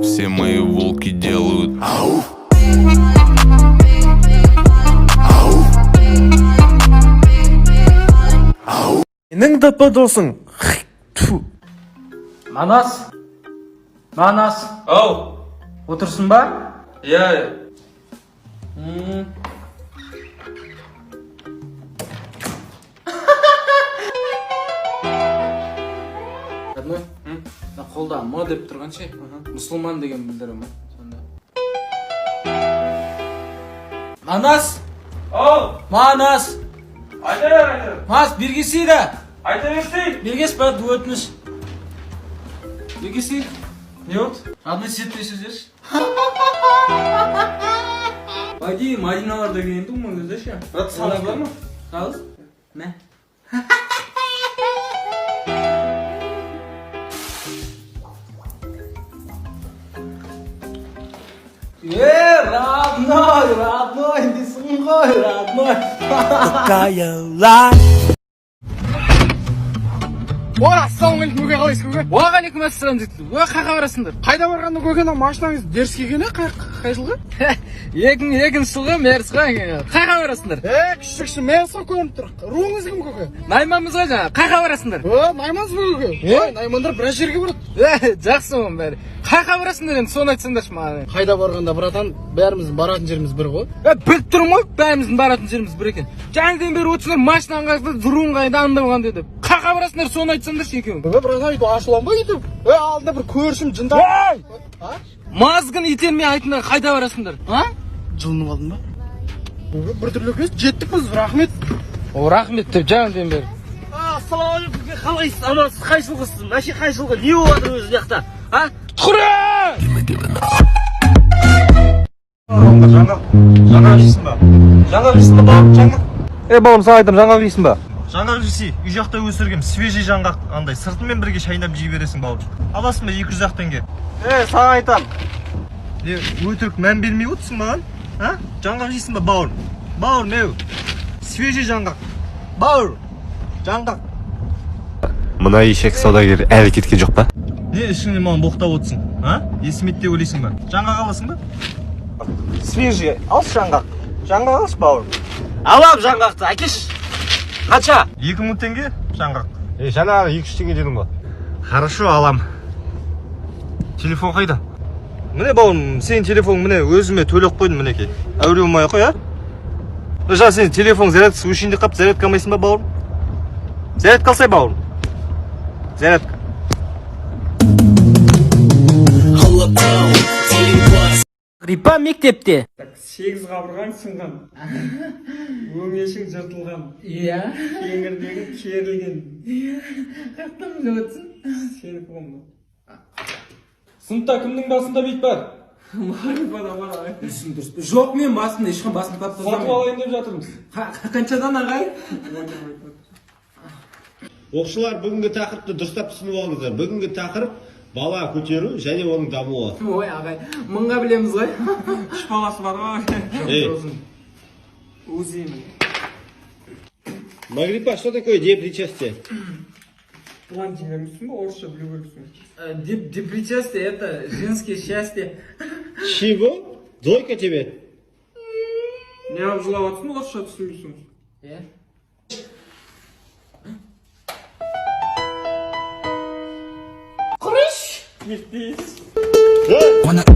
Все мои волки делают ау. Сенің дп досың. Тьфу. Манас, Манас. Ау. Отырсың ба? Иә, иә. Родной, мына қолда м деп тұрған ше, мұсылман деген білдіре ма сонда? Манас! Ау. Манас! Айта бер, айта бер. Манас, бері келсей да. Айта берсей. Бері келші, брат, өтініш, бері келсей. Не болды? Родной, сетпей сөздерші. По идее, Мадиналар деген енді ғой кезде ше. Брат, сағыз бар ма? Сағыз мә. Е, родной, родной дейсің ғой, родной. Ой, ассалаумағалейкум, көке, қалайсыз, көке? Уағалейкум ассалам, жігіттер. Ой, қайда барасыңдар? Қайда барғанда, көке, мына машинаңыз дерске келген, қай қай жылғы? 2002 жылғы мерс қой. Қайда барасыңдар? Е, күшті, күшті, мерс қой, көрініп тұр. Руыңыз кім, көке? Найманбыз ғой жаңа. Қайда барасыңдар? О, наймансыз ба, көке? Ой, наймандар біраз жерге барады. Е, жақсы оның бәрі. Қайда барасыңдар енді, соны айтсаңдаршы маған. Қайда барғанда, братан, бәріміздің баратын жеріміз бір ғой. Е, біліп тұрмын ғой, бәріміздің баратын жеріміз бір екен. Жаңадан бері отырсыңдар, машинаң қайда, руың қайда, анда қандай деп. Қайда барасыңдар, соны айтсаңдаршы екеуің. Көке, братан, өйтіп ашуланба өйтіп. Е, алдында бір көршім жындар. А? Мазгын итермей айтыңдар, қайда барасыңдар? А? Жылынып алдың ба? Көке, бір түрлі екенсіз, жеттік біз, рахмет. О, рахмет деп жаңадан бері. Ассалаумағалейкум, көке, қалайсыз, амансыз? Қай жылғысыз, вообще қай жылғы, не болып жатыр өзі мына жақта, а? Құра! Жаңғақ, жаңғақ жейсің ба? Жаңғақ жейсің ба, бауырым, жаңғақ? Е, бауырым, саған айтамын, жаңғақ жейсің ба? Жаңғақ жесе, үй жақта өсіргем, свежий жаңғақ, андай сыртымен бірге шайнап жей бересің, бауырым. Аласың ба 200 ақ теңге? Е, саған айтам. Не, өтірік мән бермей отырсың маған? А? Жаңғақ жейсің ба, бауырым? Бауырым, еу. Свежий жаңғақ. Бауыр. Жаңғақ. Мына ешек саудагер әлі кеткен жоқ па? Не ішіңнен маған боқтап отырсың? А? Есіме деп ойлайсың ба? Жаңғақ аласың ба? Свежий, алшы жаңғақ. Жаңғақ алшы, бауырым. Алам жаңғақты, әкеш. Қанша? 2000 теңге жаңғақ. Е, жаңағы 200 теңге дедің ғой. Хорошо, алам. Телефон қайда? Міне, бауырым, сенің телефоның, міне, өзіме төлеп қойдым, мінекей. Әуре болмай ақ қой, а? Жаңа сенің телефон зарядкасы өшейін деп қалыпты, зарядка алмайсың ба, бауырым? Зарядка алсай, бауырым. Зарядка. Рипа мектепте. Сегіз қабырғаң сынған. Өңешің жыртылған. Иә. Кеңірдегің керілген. Иә. Қаяқтан біліп отырсың? Сенікі ғой мынау. Сыныпта кімнің басында бит бар? Марифада бар, ағай. Дұрыс, дұрыс. Жоқ, мен басымда ешқандай басым тап Сатып алайын деп жатырмыз. Қаншадан, ағай? Оқушылар, бүгінгі тақырыпты дұрыстап түсініп алыңыздар. Бүгінгі тақырып бала көтеру және оның дамуы. Ой, ағай, мыңға білеміз ғой. Үш баласы бар ғой. Ей, Узимін. Магрипа, что такое депричастие? Бұған жібермейсің ба? Орысша білу керексің. Депричастие — это женское счастье. Чего? Двойка тебе. Неғып жылап жатсың, орысша түсінбейсің? Иә. Мектейсіз.